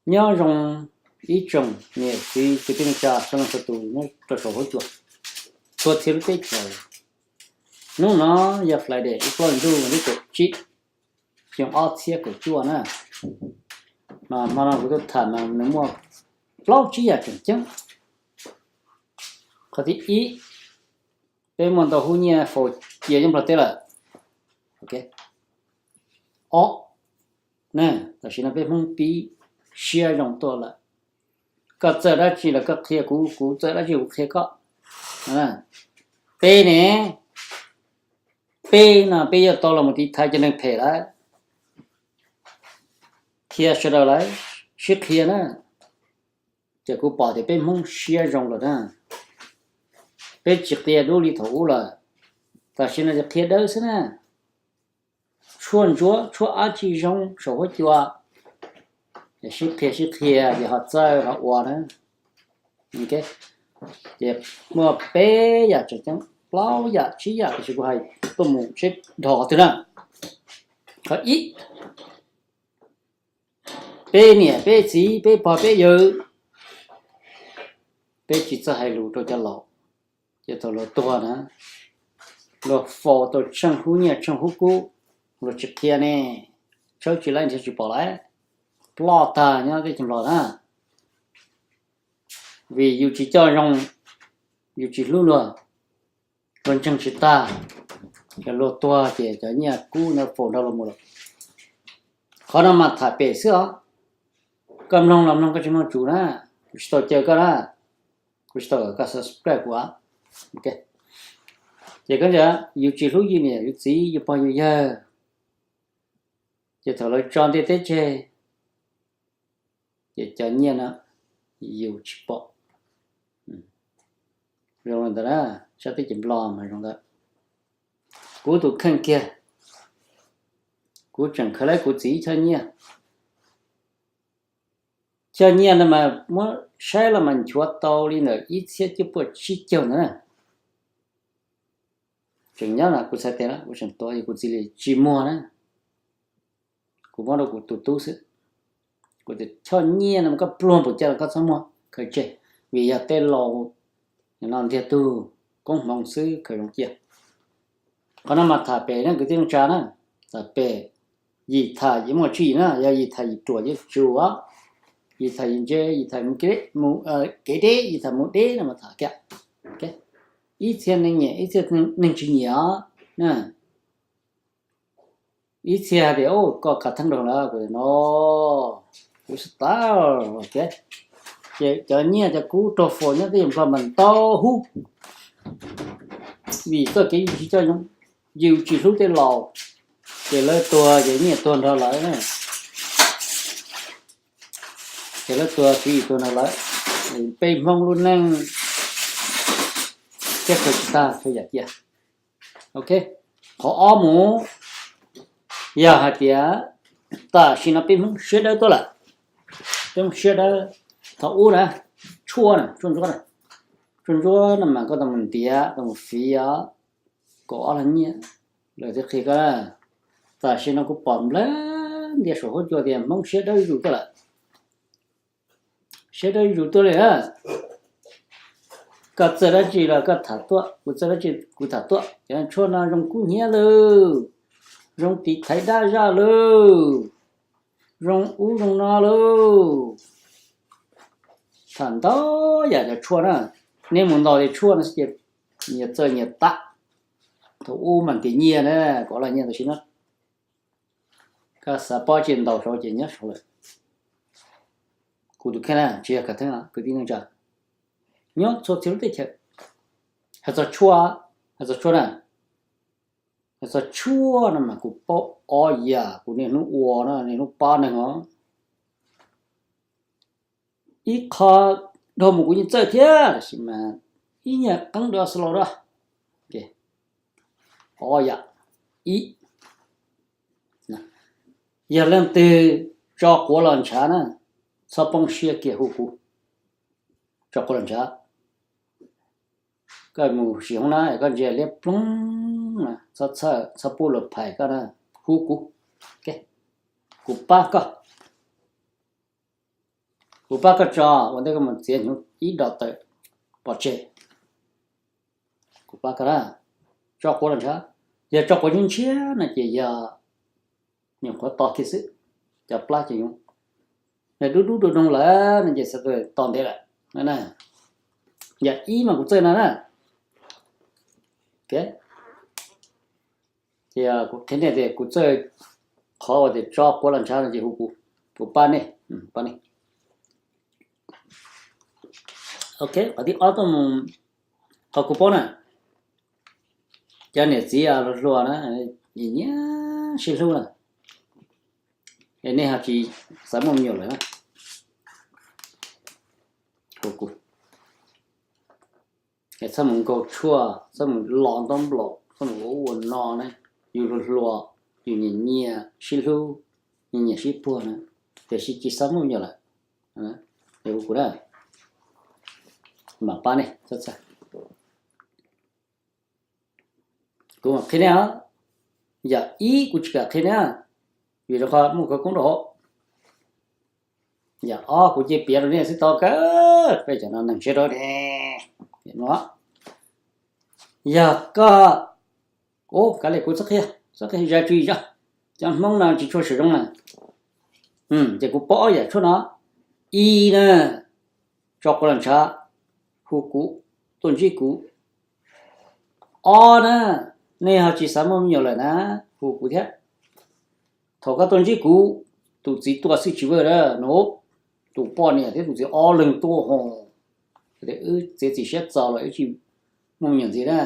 Nyob zoo ib tsoom niam txiv kwv tij neej tsa sawv daws txhua tus nyob rau saum huab cua, txhua txhia lub teb chaws. Hnub no yog Friday, ib plaub ntuj vas thib kaum tsib, xyoo ob txhiab kaum cuaj na. Mas hmo no kuv tuaj tham mas nws muaj plaub tsib yam tseem ceeb. Qhov thib ib, peb muaj ntau hub nyiaj faus cia nyob Nplog teb lawm. Ob, tam sim no peb Hmoob pib siab zoo tuaj lawm. Koj txawj dab tsi los koj qhia kuv, kuv txawj dab tsi kuv qhia koj. Peb ne, peb no peb yuav tau los mus tiv thaiv cov neeg phem lawm. Qhia sawv daws lawm, sib qhia na. Ces kuv pom tias peb Hmoob siab zoo lawm na. Peb tsis qhia dub li thaum ub lawm. Tam sim no ces qhia dawb xwb na. Tshuaj ntsuab, tshuaj dab tsi zoo saum huab cua, sib qhia sib qhia ces ho txawj ho ua na. Ces muaj peb yam tseem ceeb, plaub yam tsib yam, tiam sis kuv hais tuaj mus seb dhos qhov twg na. Qhov ib, peb niam peb txiv peb pog peb yawg, peb tsis txawj hais lus rau cov laus, ces thaum luag tuag na, luag faus tau tsheej hub nyiaj tsheej hub kub, luag tsis qhia ne, tshawb tsis laib nrhiav tsis pom lawm, ploj tag nyob teb chaws Nplog na. Vim yus tsis coj zoo, yus tsis hlub luag, luag ntseeg tsis tag, ces luag tuag ces cov nyiaj kub ntawd faus nrog luag mus lawm. Qhov no mas tham pem xwb os. Koj mloog los mloog, koj tsis mloog tsum na, kuv tsis tau caw koj na, kuv tsis tau kom koj subscribe kuv. Ces koj ntsia, yus tsis hlub yus niam yus txiv yus pog yus yawg, ces thaum lawv tso ntiaj teb tseg, ces cov nyiaj no yus tsis pom. Zoo li ntawd na, sab teb chaws Nplog mas zoo ntawd. Kuv tus kheej kiag, kuv tseem khaws lawm kuv txiv ib choj nyiaj. Choj nyiaj no mas muab saib los mas nchuav tau li ntawm ib txhiab cuaj puas tsib caug ntawd na. Tseem nyob no kuv txhais tes na, kuv tseem tuav, kuv txiv li tsis muag na. Kuv muab rau kuv tus tub xwb. Kuv tias choj nyiaj no mas koj pluag npaum cas los koj txhob muag, khaws tseg, vim yog tej laus no ntiag tug koob hmoov xwb, khaws zoo cia. Qhov no mas tham pem na kwv tij neej tsa na, tham pem, yim tham yim muaj tswv yim na, yog yim tham yim ruam yeej tsuas, yim tham yim ntse, yim tham kev deb, yim tham mus deb no mas tham kiag. Ib txhia neeg nyiam, ib txhia neeg tsis nyiam os. Ib txhia hais tias, koj khav theeb rau lawm, kuv tias no, kuv xav tau, ces cov nyiaj cov kub raug faus nyob teb chaws Nplog mas ntau hub, vim txoj kev yus tsis coj zoo, yus tsis hlub tej laus, ces lawv tuag ces nyiaj tuag nrog lawv, ces lawv tuag tswv yim tuag nrog lawv. Peb Hmoob lub neej thiab khaws tsis tag, khaws yam cia. Ok, qhov ob mus, yog hais tias tam sim no peb Hmoob siab dawb tuaj lawm, peb Hmoob siab dawb, thaum ub na, tshuaj na, tshuaj ntsuab na, tshuaj ntsuab no mas koj tau mus ntiav, tau mus fiv os, kaum ob lag nyiaj, lawv thiaj qhia koj. Tam sim no kuv pom nplawg ntias saum huab cua tias Hmoob siab dawb zuj zus tuaj lawm. Siab dawb zuj zus tuaj li na. Koj txawj dab tsi los koj tham tuaj, kuv txawj dab tsi kuv tham tuaj. Cov tshuaj no zoo kub hnyiab lawm, zoo tiv thaiv dab zaj lawm, zoo ub zoo no lawm. Tham ntau yam cov tshuaj na, nej mus ntaus cov tshuaj no xwb ces nyias txawj nyias tam. Thaum ub mas ntiav nyiaj na, kom los nyiaj tam sim no koj xav paub tsis ntaus saud ces nyob saud lawm. Kuv tus kheej na tsis yog khav theeb, kwv tij neej tsa nyob txhua txhia lub teb chaws, hais txog tshuaj, hais txog tshuaj na, hais txog tshuaj no mas kuv paub ob yam kuv niaj hnub ua na, niaj hnub pab neeg os. Ib qho dhau mus kuv yeej txawj thiab, tab sis mas ib nyuag qeeb dua slow dua. Ob yam. Ib, yog leej twg tso quav los ntshav na, txhob poob siab kiag hu kuv, tso quav los ntshav. Koj mus sim hoob na, koj ntsia liab ploog na, txhob txhawj, txhob pub luag phais koj na, hu kuv, kuv pab koj. Kuv pab koj tso, ua ntej koj mus txiav hnyuv ib dos tawm pov tseg. Kuv pab koj na, tso quav los ntshav. Yog tso quav ntshiab ntshiab no ces yog nyuam qhuav to kiag xwb, cov plab ces yuav dub dub dub doo lawm no ces xav tos ntev lawm. Yam ib mas kuv txawj no na. Ces kuv qhia nej tias kuv txawj qhov uas tias tso quav los ntshav no ces hu kuv, kuv pab nej, pab nej. Ok, qhov thib ob tuaj mus, qhov kuv paub na, cov niam txiv hluas hluas na, nyiam nyiam sib hlub na, es nej ho tsis xav muaj me nyuam lawm na, hu kuv. Es txhob mus nkaug tshuaj, txhob mus los ntaub nplaum, txhob mus ua ub ua no na, yus hluas hluas, yus nyiam nyiam sib hlub, nyiam nyiam sib puag na, tiam sis tsis xav muaj me nyuam lawm, es hu kuv na, mam pab nej. Kuv mam qhia nej os, yam ib kuv tsis kam qhia nej, vim rau qhov muaj khawv koob rau hauv. Yam ob kuv cia piav rau nej xwb tau kawg, peb cov no neeg siab rau ne. Yog koj, ua kav liam kuv txhob qhia, txhob qhia zaj tswv yim zaj, cov Hmoob no tsis tshua sawv zoo na. Ces kuv paub ob yam tshuaj no, ib na, tso quav los ntshav, hu kuv, tuaj ntsib kuv. Ob na, nej ho tsis xav muaj me nyuam lawm na, hu kuv thiab. Thaum koj tuaj ntsib kuv, tus txiv tuaj xwb tsis vwj na, tus poj niam thiab tus txiv ob leeg tuaj ho, wb txiav txim siab txaus los wb tsis muaj me nyuam ntxiv na.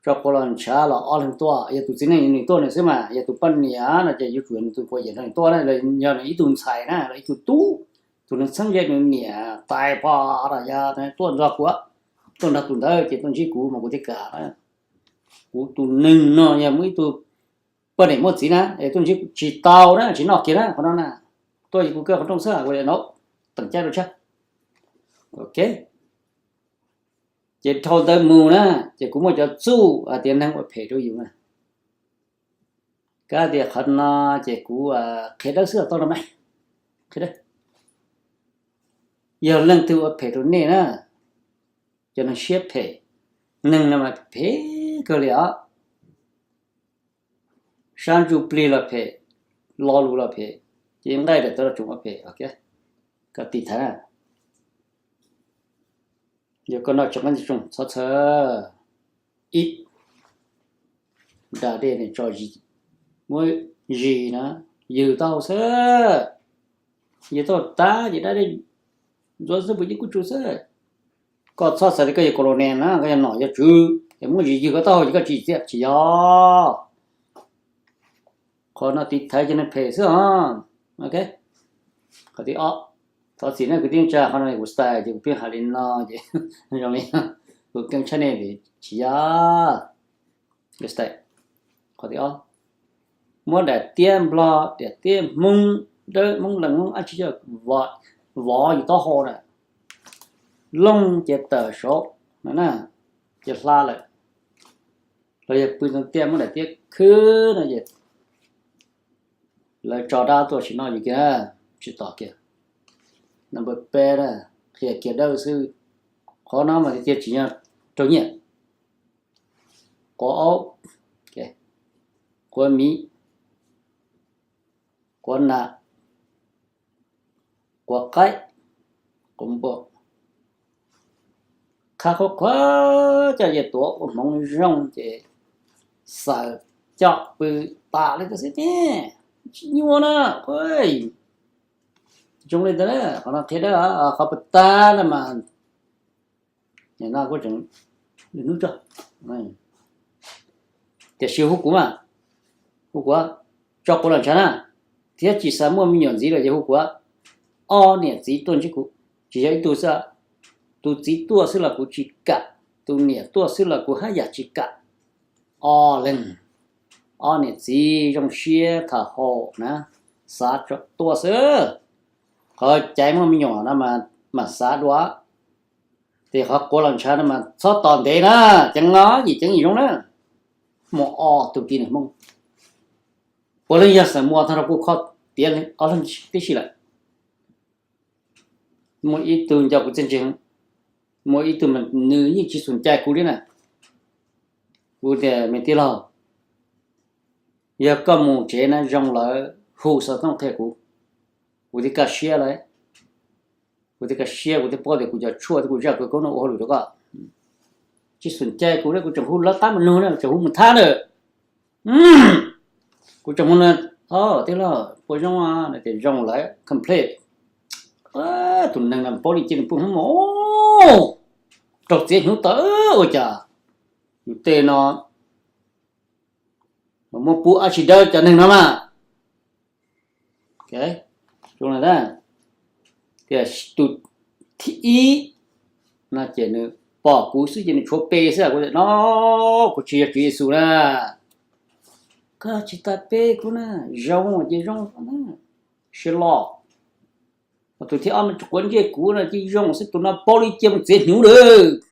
Tso quav los ntshav los ob leeg tuaj, yog tus txiv neej nws tuaj nws xwb mas, yog tus poj niam no ces yuav tsum yog nws tus quav yam nws tuaj na, yog nws ib tug ntxhais na los ib tug tub, tus neeg txheeb ze nws niam tais pog los yog tuaj nrog kuv, tuaj nrog tus ntawd ces tuaj ntsib kuv mas kuv thiaj kam. Kuv tus neeg no yog muaj ib tug poj niam muaj txiv na es tuaj ntsib kuv tsis tau na, tsis noj kiag na qhov no na, tuaj kuv kawg qhov rooj xwb, kuv no teem caij rau tshaj. Ok. Ces dhau ntawd mus na, ces kuv muaj cov txuj hais tias neeg ua phem rau yus na. Kab tias qhov no ces kuv qhia dawb xwb tau no mas, qhia dawb. Yog leej twg ua phem rau nej na, cov neeg siab phem, neeg no mas phem kawg li os. Sab ntsuj plig los phem, lo lus los phem, ces nqaij daim tawv los tsoom ua phem. Koj tiv thaiv na. Yog koj noj tsis qab ntsis tsoom txhob txhawj. Ib, da dej tso zis, muab zis na, ywg taub hau xwb. Ywg taub hau tas ces da dej ntxuav xwb, puas yeej kuj tsuj xwb. Koj txhob xav tias koj yog kaus laus nes na, koj yog nom yog tswv es muab zis ywg koj taub hau ces koj tsis txiaj tsis yog. Qhov no tiv thaiv cov neeg phem xwb os. Ok, qhov thib ob, thov txim na kwv tij neej tsa, qhov no kuv style ces kuv pheej hais li no ces zoo li kuv keeb tshaj nej, tsis yog. Qhov thib ob, muab daim tiab nplog, daim tiab hmoob, dawb hmoob leej hmoob ab tsi coj vov yus taub hau na, looj ces tawm saud no na, ces hla lawm. Los yog pw ntoo tiaj muab daim tiab khwb no ces lawv tso dab tuaj tsis noj yus kiag, tsis tom kiag. Number peb na, qhia kiag dawb xwb. Qhov no mas tiag tiag tsis yog raug nyiaj. Quav aub, quav miv, quav nas, quav qaib, quav npua, qhab qhuab qhuav coj yawg tuav ua hmoov zoo ces xaws coj pw tas li ko xwb ne. Tsis nyuaj na, zoo li ntawd na, qhov no qhia dawb. Qhov puas tag no mas no kuj tseem hnub tso, tiam sis hu kuv mas, hu kuv, tso quav los ntshav na, thiab tsis xav muaj me nyuam ntxiv lawm ces hu kuv, ob niam txiv tuaj ntsib kuv, tsis yog ib tug xwb, tus txiv tuaj xwb los kuv tsis kam, tus niam tuaj xwb los kuv haj yam tsis kam. Ob leeg, ob niam txiv zoo siab tham haum na, xav tuaj xwb. Qhov caiv muaj me nyuam no mas xav dua, ces qhov quav los ntshav no mas txhob tos ntev na, ceev no yim ceev yim zoo na. Muaj ob tug tib neeg Hmoob, puav leej yog xeem Muas tag nrho kuj kho tiav ob leeg tib si lawm. Muaj ib tug nco kuv txiaj ntsig, muaj ib tug mas nws yeej tsis xum cai kuv li na. Kuv tias me tij laug, yog koj mus tsev na zoo lawm hu xov tooj qhia kuv, kuv thiaj kaj siab lawm. Kuv thiaj kaj siab, kuv thiaj paub tias kuv cov tshuaj thiab kuv zaj kawg koob no ua hauj lwm rau koj. Tsis xum cai kuv, kuv tseem hu lawv qab mus nug na, tseem hu mus thab na. Kuv tseem hu no, o tij laug puas zoo, tias zoo lawm complete. Tus neeg no paub li cia nws pw hnub mus raug txiav hnyuv tawm ua cas yus tej no muab pub ab tsi dawb cov neeg no mas. Tias tus thib ib no ces nws pom kuv xwb ces nws tshuav pe xwb, kuv no kuv tsis yog Tswv Yexus na. Koj tsis tas pe kuv na, zoo ces zoo, siab loj. Tus thib ob mas tsis quav ntsej kuv no ces zoo xwb, tus no paub li cia mus txiav hnyuv lawm.